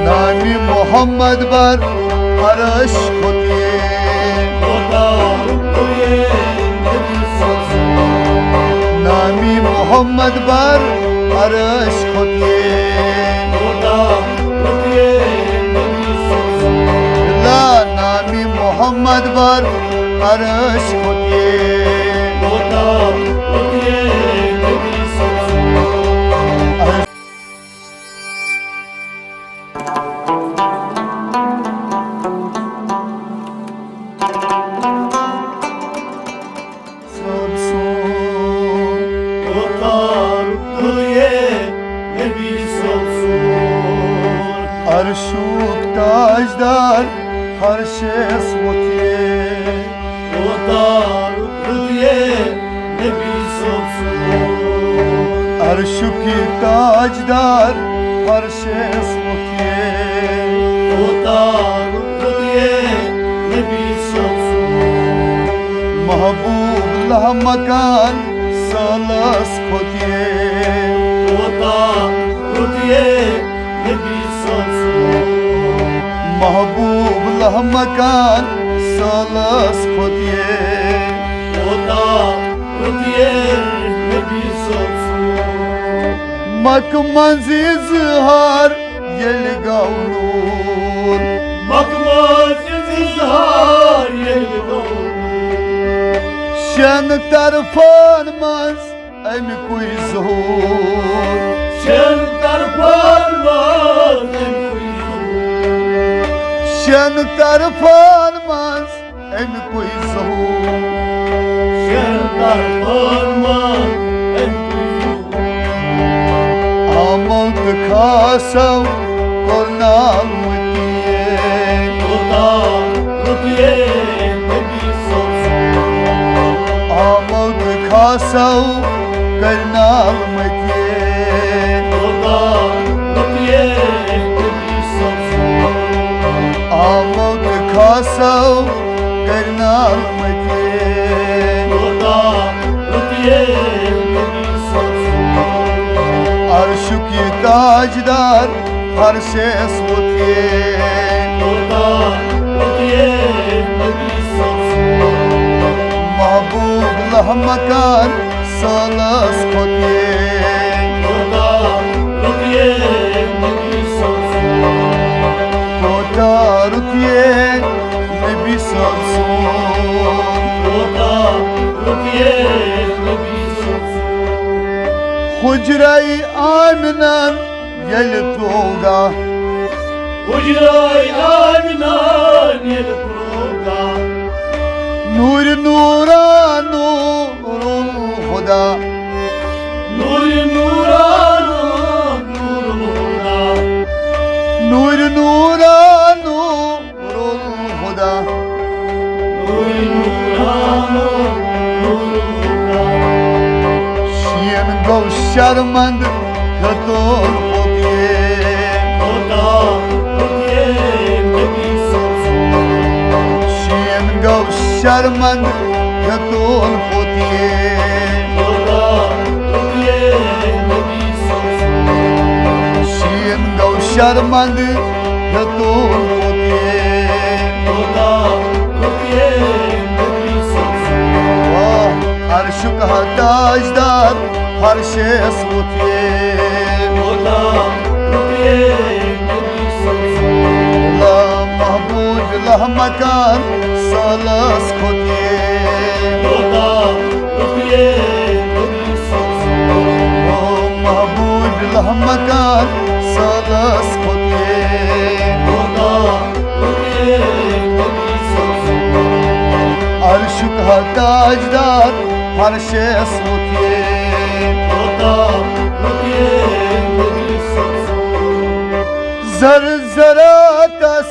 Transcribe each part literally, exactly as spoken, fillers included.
نامی محمد بر عرش کھوٚت یہِ۔ نامی محمد بر عرش کھوٚت یہِ۔ لا نامی محمد بر عرش کھوٚت یہِ۔ صٲب سون۔ کوتاہ رُت یہِ نبی صٲب سون۔ عرشُک تاجدار فرشس ووٚتھ یہِ۔ کوتاہ رُت یہِ نبی صٲب سون۔ عرشُک یہِ تاجدار فرشس ووٚتھ یہِ۔ کوتاہ رُت یہِ نبی صٲب سون۔ محبوب لہہ مکان سٲلس کھوٚت یہِ۔ کوتاہ رُت یہِ نبی صٲب سون۔ محبوب لہہ مکان سٲلس کھوٚت یہِ۔ کوتاہ رُت یہِ نبی صٲب سون۔ مکہ منٛز اظہار ییٚلہِ گوٚو نوٗر۔ مکہ منٛز اظہار ییٚلہِ گوٚو نوٗر۔ شٮ۪ن طرفن منٛز اَمہِ کُے ظہوٗر۔ شٮ۪ن طرفن منٛز اَمہِ کُے ظہوٗر۔ شٮ۪ن طرفن منٛز اَمہِ کُے ظہوٗر۔ شٮ۪ن طرفن منٛز اَمہِ کُے ظہوٗر۔ آمو تہٕ خاصو کوٚر نال مٔتی۔ کوتاہ رُت یہِ نبی صٲب سون۔ آمو تہٕ خاصو کٔرۍ نال مٔتی۔ کوتاہ رُت یہِ نبی صٲب سون۔ آمو تہٕ خاصو کٔرۍ نال مٔتی۔ کوتاہ رُت یہِ نبی صٲب سون۔ عرشُک یہِ تاجدار فرشس ووٚتھ یہِ۔ کوتاہ رُت یہِ نبی صٲب سون۔ محبوب لہہ مکان سٲلس کھوٚت یہِ۔ کوتاہ رُت یہِ نبی صٲب سون۔ کوتاہ رُت یہِ نبی صٲب سون۔ کوتاہ رُت یہِ نبی صٲب سون۔ حجرے آمنن ییٚلہِ ترٛوو گاہ۔ حجرے آمنن ییٚلہِ ترٛوو گاہ۔ نوٗرِ نوٗرانو نورُ الہُدا۔ نوٗرِ نوٗرانو نورُ الہُدا۔ نوٗرِ نوٗرانو نورُ الہُدا۔ نوٗرِ نوٗرانو نورُ الہُدا۔ شیٖن گوٚو شرمند ہیوٚتُن پوٚت یہِ۔ کوتاہ پوٚت یہِ نبی صٲب سُنٛد۔ شیٖن گوٚو شرمند ہیوٚتُن پوٚت یہِ۔ کوتاہ پوٚت یہِ نبی صٲب سُنٛد۔ شیٖن گوٚو شرمند ہیوٚتُن پوٚت یہِ۔ کوتاہ پوٚت یہِ نبی صٲب سُنٛد۔ واہ، عرشُک ہا تاجدار فرشس ووٚتھ یہِ۔ کوتاہ پوٚت یہِ نبی صٲب سُنٛد۔ لا محبوب لہہ مکان سٲلس کھوٚت یہِ۔ کوتاہ پوٚت یہِ نبی صٲب سُنٛد۔ او محبوب لہہ مکان سٲلس کھوٚت یہِ۔ کوتاہ پوٚت یہِ نبی صٲب سُنٛد۔ عرشُک ہا تاجدار فرشس ووٚتھ یہِ۔ کوتاہ پوٚت یہِ نبی صٲب سُنٛد۔ زر زراتس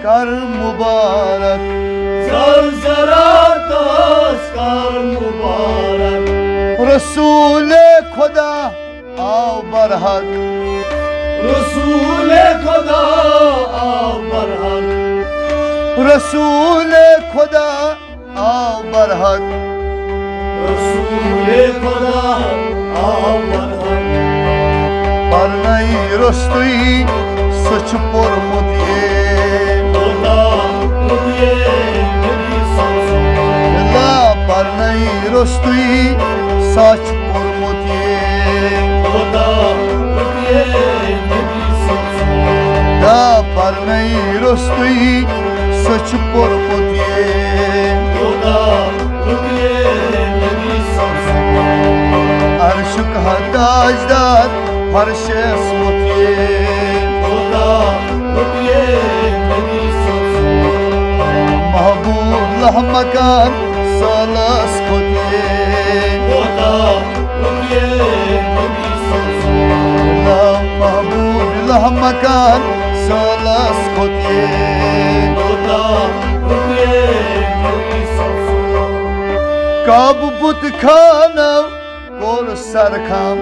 کر مبارک۔ زر زراتس کر مبارک۔ رسول خدا آو برحق۔ رسول خدا آو برحق۔ رسول خدا آو برحق۔ رسول خدا آو برحق۔ روٚستُے سُہ چھُ پوٚرمُت یے۔ لا پرنَے روٚستُے سُہ چھُ پوٚرمُت یے۔ لا پرنَے روٚستُے سُہ چھُ پوٚرمُت یے۔ عرشُک ہا تاجدار فرشس ووٚتھ یے۔ محبوب لہمکان سٲلس کھوٚت یے۔ محبوب لہمکان سٲلس کھوٚت یے۔ کعبہٕ بُت خانو کوٚر سرخم۔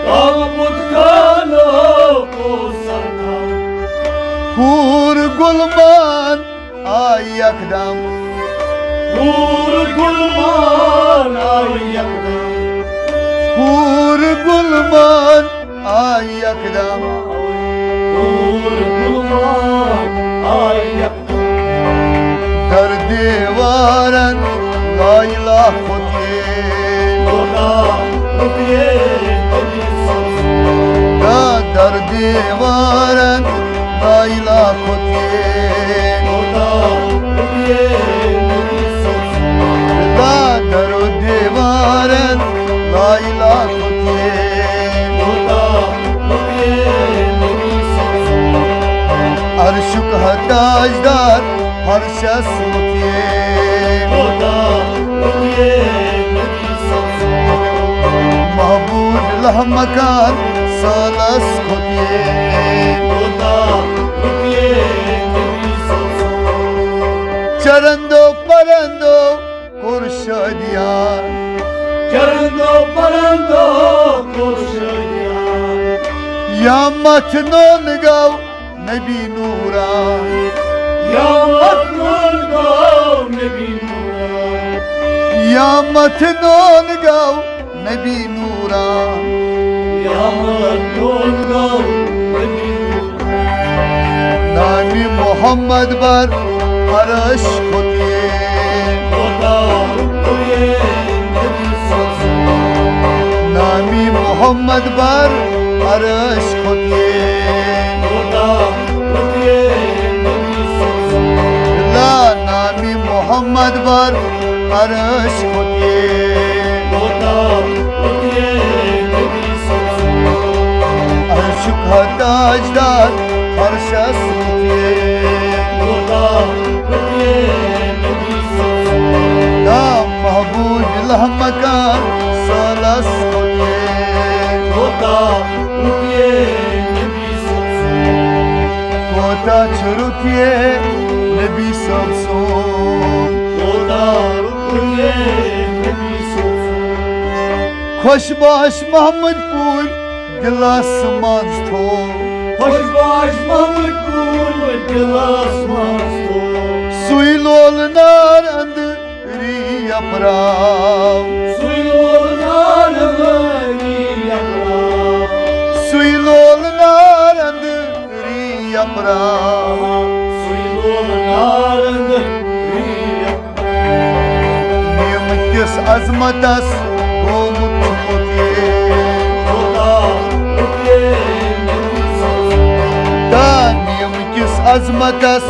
کعبہٕ بُت خانو کوٚر سرخم۔ حور گُلمان آے یکدم۔ حور گُلمان آے یکدم۔ حور گُلمان آے یکدم۔ حور گُلمان آے یکدم۔ در دیوارن لایلا کھوٚت یے۔ در دیوارن لایلا کھوٚت یے۔ در دیوارن لایلا کھوٚت یے۔ عرشُک ہا تاجدار فرشس ووٚتھ یے۔ محبوب لہمکان سٲلس کھوٚت یے۔ چرندو پرندو کوٚر شٲدیان۔ چرندو پرندو کوٚر شٲدیان۔ یا متھ نوٚن گوٚو نبی نوران۔ یا متھ نوٚن گوٚو نبی نوران۔ یا متھ نوٚن گوٚو نبی نوران۔ یا متھ نوٚن گوٚو نبی نوران۔ نامی محمد بر عرش کھوٚت یے۔ نامی محمد بر عرش کھوٚت یے۔ لا نامی محمد بر عرش کھوٚت یے۔ عرشُک ہا تاجدار فرشس ووٚتھ یے۔ محبوب لہمکان سٲلس کھوٚت یے۔ کوتاہ چھُ رُت یے نبی صٲب سُنٛد۔ خۄش باش محمد پوٗرۍ دِلس منٛز تھوٚو۔ خۄش باش محمد پوٗرۍ دِلس منٛز تھوٚو۔ سُے لولہٕ نار اندٕ ری اپراو۔ سُے لول نار اندٕ ری اپراو۔ سُے لول نار اندٕ ری اپراو۔ سُے لول نار اندٕ ری اپراو۔ نعمت کِس عظمتس گوٚمُت چھُ پوٚت یے۔ تا نعمت کِس عظمتس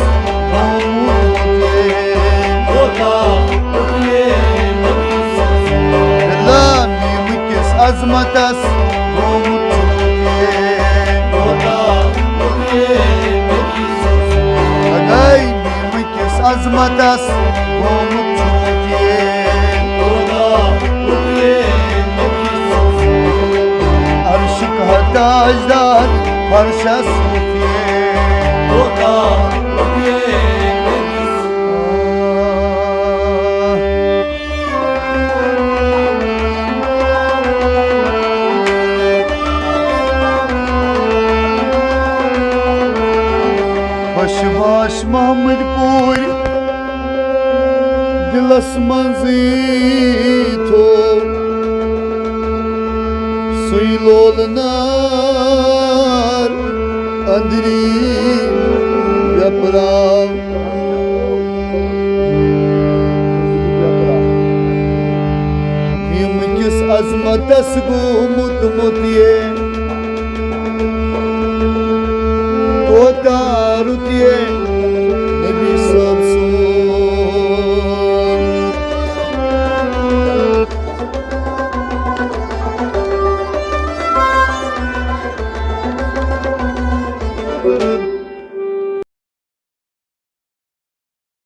گوٚمُت چھُ پوٚت یے۔ لا نعمت کِس عظمتس گوٚمُت چھُ پوٚت یے۔ خداے نعمت کِس عظمتس گوٚمُت چھُ پوٚت یے۔ عرشُک ہا تاجدار فرشس ووٚتھ یے۔ خۄش باش محمد پوٗرۍ دِلس منٛزٕے تھوٚو سُے لولہٕ نار۔ أنٛدری ویپراو۔ میم کِس عظمتس گوٚمُت مُت یے۔